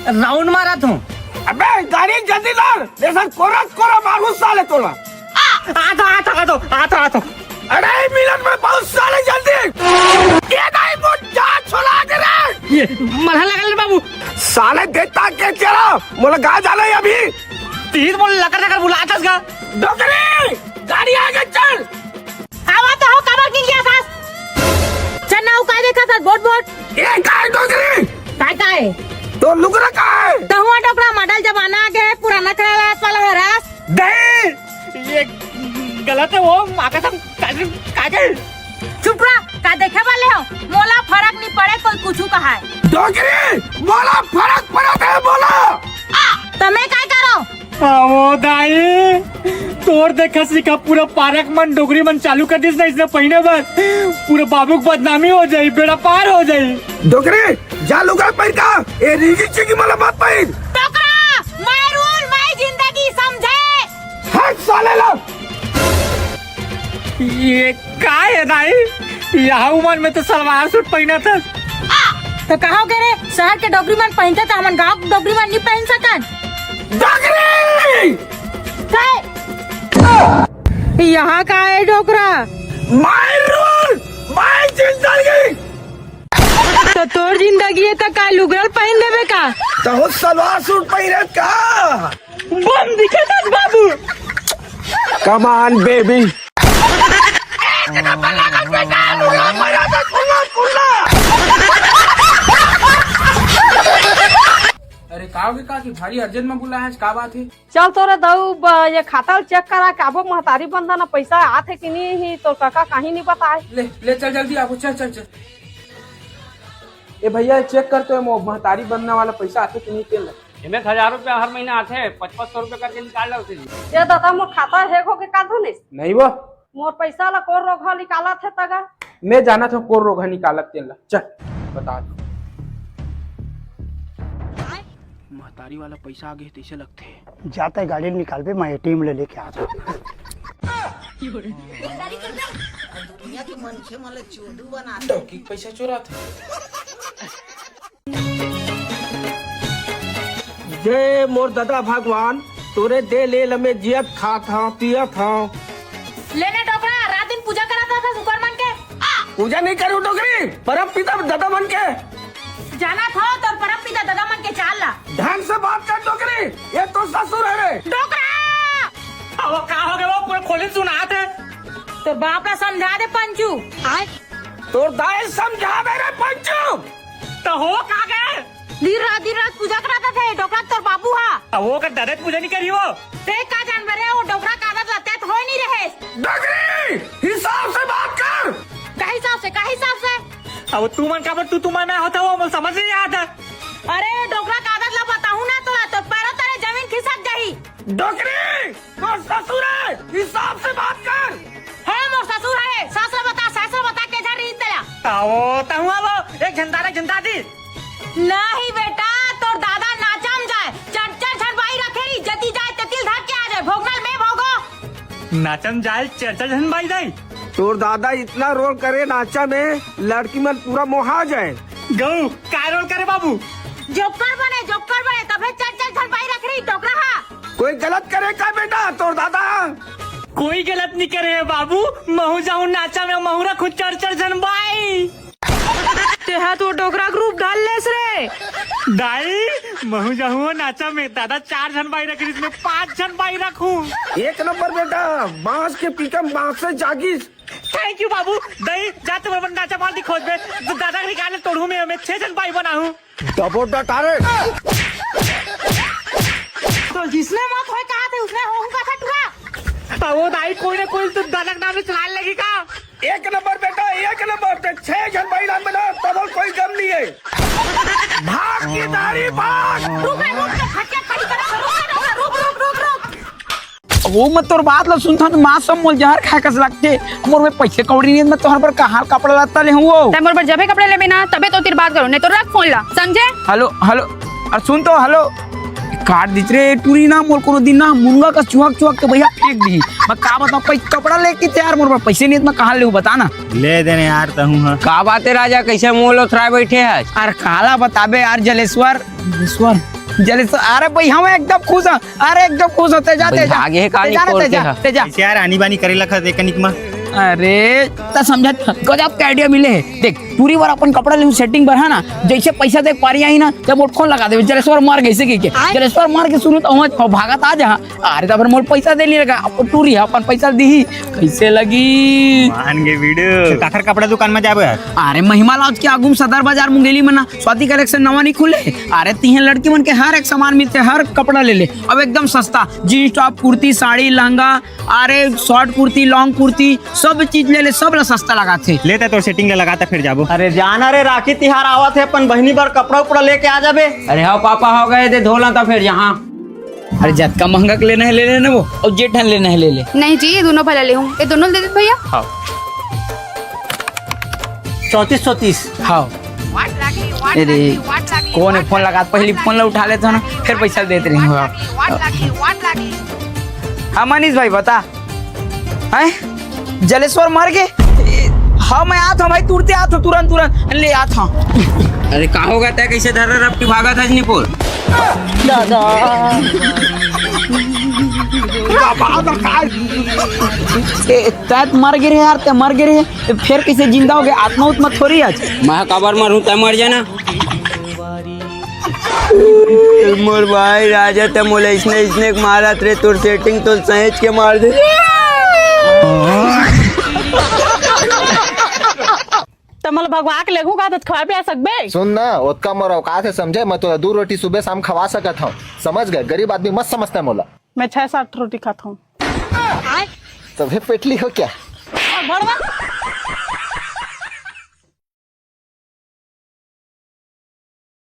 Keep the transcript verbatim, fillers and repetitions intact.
Round मारत हूँ। अबे गाड़ी जल्दी लान, जैसा कोरा कोरा मारू साले तोला। आ तो, आ तो, आ तो, आ तो, आ तो। अढ़ाई मिनट में पहुंच साले जल्दी। ये नहीं मुझ जा छोला दे रे। ये मलहा लगा ले बाबू। साले देता के चला, मोला गा जाना है अभी। तीर मोला लकर लकर बुलातस का। डोकरी, गाड़ी आगे चल। आवा तो हो, काबर किन गया सास? चल ना, उ काय देखा सास, बोट बोट। ए काय डोकरी? काय काय? तो लुगरा काय? तहुआ डोकरा मॉडल जमाना आगे है, पुराना खड़ा वाला हरास। नहीं, ये गलत है वो, माँ कसम, काजल, काजल। चुप रह, का देखे वाले हो? मोला फरक नहीं पड़े कोई कुछू कहाय। डोकरी, मोला फरक पड़त है, मोला। त मैं काय करो? आवो दाई, तोर देखा सिखा पूरा पारक मन डोकरी मन चालू कर दिस ना, इसने पहिने बर पूरा बाबू के बदनामी हो जाई, बेड़ा पार हो जाई। डोकरी, जा लुगरा पहिर का, ए रीगी चिगी मला मत पहिर। डोकरा, my rule, my जिंदगी समझे। हट साले ला। ये का है दाई? यह उमर में तो सलवार सूट पहिना था। तो कहो के रे, शहर के डोकरी मन पहिनते तो हमन गांव के डोकरी मन नहीं पहिन सकन। डोकरी! काय? यहाँ का है डोकरा? My rule, my जिंदगी। तो तोर जिंदगी है तो का लुगरल पहिन देबे का? तो सलवार सूट पहिरे का? बम दिखत हस बाबू। Come on baby। अरे का होगे काकी, भारी अर्जेंट में बुलाए हस, का बात है? चल तोरे दाऊ, ये खाता ल चेक करा के आबो, महतारी बंधना पैसा आथे कि नहीं ही, तोर कका कहीं नहीं बताए। ले ले चल जल्दी आबो, चल चल चल। ए भैया चेक कर तो मो-, महतारी बंधना वाला पैसा आथे कि नहीं तेल। एमे हजार रुपया हर महीना आथे, पच पच सौ रुपया करके निकाल ला उसे जी। ये दादा, मोर खाता हैक होके का धुनिस? नहीं वो। मोर पैसा ला कोन रोगहा निकालत हे तगा? मैं जानत हूँ कोन रोगहा निकालत तेन ला। चल, बता दो। महतारी वाला पैसा आ गे तैसे लगथे। जाते गाड़ी निकालबे, मैं एटीएम ले लेके आ जाऊँ। दुनिया के मनखे मन ला चोदू बना दे। डौकी के पैसा चोरात हे। जय मोर दादा भगवान, तोरे दे ले लमे जियत खात हंव, पियत हंव। ले ना डोकरा, रात दिन पूजा करत रहत हस ऊपर मन के। पूजा नहीं करूँ डोकरी, परम पिता दादा मन के। जानत हंव तोर परम पिता दादा मन के चाल ला। ढंग से बात कर डोकरी, ये तो ससुर है रे। डोकरा! अब का हो गया, वो पूरा खोली सुनात हे। तोर बाप ला समझा दे पंचू। तोर दाई समझा दे रे पंचू। तो हो का गे? दिन रात, दिन रात पूजा करत हे डोकरा तोर बाबू हा। अब वो का दलित पूजा नहीं करी वो। ते का जानबे रे, वो डोकरा का आदत ला ते तो होय नहीं रहे। डोकरी, हिसाब से बात कर। का हिसाब से, का हिसाब से? अब तू मन काबर तू, तू मन में होता वो, मोला समझ नहीं आता। अरे डोकरा का आदत ला बताहूँ ना तोला, तो पैरों तले जमीन खिसक जाही। डोकरी, तोर ससुर हे, हिसाब से बात कर। हे मोर ससुर हे, सास ला बता, सास ला बता, के झन रही तेला। ताओ, ताहू आवो, एक झन दादा, एक झन दादी। नहीं बेटा, तोर दादा नाचा म जाय, चार चार झन बाई रखे रही, जती जाय तेतिल धर के आ जाय, भोगना ल मैं भोगों। नाचा म जाय, चार चार झन बाई दाई। तोर दादा इतना रोल करे नाचा में, लड़की मन पूरा मोहा जाय। गऊ, का रोल करे बाबू? जोकर बने, जोकर बने, तभे चार चार झन बाई रखे रही, डोकरा हा। कोई गलत करे का बेटा तोर दादा? कोई गलत नहीं करे हे बाबू, महू जाहूँ नाचा में, महू रखूँ चार चार झन बाई। तेहा तो डोकरा के रूप धर लेस रे। दाई, महू जाहूँ नाचा में, दादा चार झन बाई रखे, इसमें पाँच झन बाई रखूँ। एक नंबर बेटा, बांस के पीका बांस से जागिस। Thank you बाबू। दाई, जा तो मोर बर नाचा माल दी खोज में, तो दादा के निकाल ले तोड़हूँ में, मैं छह झन बाई बनाहूँ। डबो डटारे। तो जिसने मत होय कहा थे, उसने होहूँ का था टुरा। तो वो दाई कोई ना कोई तो दादा के नाम से चलाने लगी का? एक नंबर बेटा, एक नंबर। ते छह झन बाई नाम बना, तब कोई गम नहीं है। भाग की दारी भाग। रुक, रुक, रुक, हटिया खड़ी कर, रुक, रुक, रुक, रुक, रुक, रुक। वो मैं तोर बात ला सुनथंव त माँ सब मोल जहर खाए कस लगथे। मोर में पैसे कौड़ी नहीं, मैं तोहर बर कहाँ कपड़ा लत्ता ले हूँ वो। तै मोर बर जबे कपड़ा लेबे ना, तबे तो तेर बात करो, नहीं तो रख फोन ला, समझे? हेलो, हेलो, अरे सुन तो, हेलो। काट दिच रे टूरी ना, मोर कोनो दिन ना मुनगा कस चुहक चुहक के भैया फेंक दी। मैं का बताऊँ, पैसे कपड़ा लेके तैयार, मोर बर पैसे नहीं, मैं कहाँ ले हूँ बता ना। ले देने यार, तहूँ हा। का बात है राजा, कैसे मोल ओथराए बैठे है? अरे काला बताबे यार जलेश्वर, जलेश्वर। जलेश्वर, अरे भाई, हम एकदम खुश हन। अरे एकदम खुश हन, ते जा, ते जा। भागे हे का ते जा ना, निपोर ते के जा, ह? ते जा। ऐसे यार, आनी बानी करे लखा दे कनिक मा। अरे, त समझत, गजब के idea मिले हे। देख, टूरी बर अपन कपड़ा लेहूं setting बर, है ना? जैसे पैसा दे पारी आही ना, जब मोर फोन लगा देबे, जलेश्वर मर गइसे कहिके। जलेश्वर मर के सुनहूं त भागत आ जा। अरे, त फिर मोर पैसा दे नइ लगा, अब टूरी ह अपन पैसा दिही, कइसे लगी? मान गे वीडियो। काखर कपड़ा दुकान में जाबे यार? अरे, महिमा लॉज के आगू में सदर बाजार मुंगेली में ना, स्वाति कलेक्शन नवा नइ खुले। अरे, तिहे लड़की मन के हर एक सामान मिलथे, हर कपड़ा ले ले, अब एकदम सस्ता। जींस टॉप, कुर्ती, साड़ी, लहंगा, अरे, शॉर्ट कुर्ती, लॉन्ग कुर्ती, सब चीज ले ले, सब ला सस्ता लगाथे। लेता तो setting ला लगाता, फिर जाबो। अरे जाना रे, राखी तिहार आवत हे, अपन बहिनी बर कपड़ा उपड़ा लेके आ जाबे। अरे हाँ पापा, हो गए दे धोला त फिर यहाँ। अरे जतका महंगा के लेना हे ले ले ना वो, अउ जे ठन लेना हे ले ले। नहीं जी, ये दोनों भला लेहूं, ये दोनों ल दे दे भैया। हाँ। चौंतीस सौ तीस। हाँ। अरे, कोन हे फोन लगात? पहिली फोन ला उठा लेथंव ना, फिर पैसा देत रही हूँ। हाँ मनीष भाई, बता। हैं? जलेश्वर मर गे? हाँ, मैं आत हंव भाई, तुरते आत हंव, तुरंत, तुरंत ले आत हंव। अरे का होगे, तैं कइसे धर रपटी भागत हस निपोर? ए, तैं त मर गे रहे यार, तैं मर गे रहे, फेर कइसे जिंदा होगे? आत्मा उतमा थोड़ी हस। मैं काबर मरूं, तैं मर जाना। मोर भाई राजा, तैं मोला अइसने अइसने के मारत रे, तोर setting तो सहेज के मार दे। त मोला भगवा के लेगू का, त खवा पिया सकबे? सुन ना, ओतका मोर औकात हे समझे, मैं तोला दू रोटी सुबह शाम खवा सकत हंव, समझ गे? गरीब आदमी मत समझता मोला। मैं छह सात रोटी खाथंव। तभे पेटली हो क्या? भड़वा।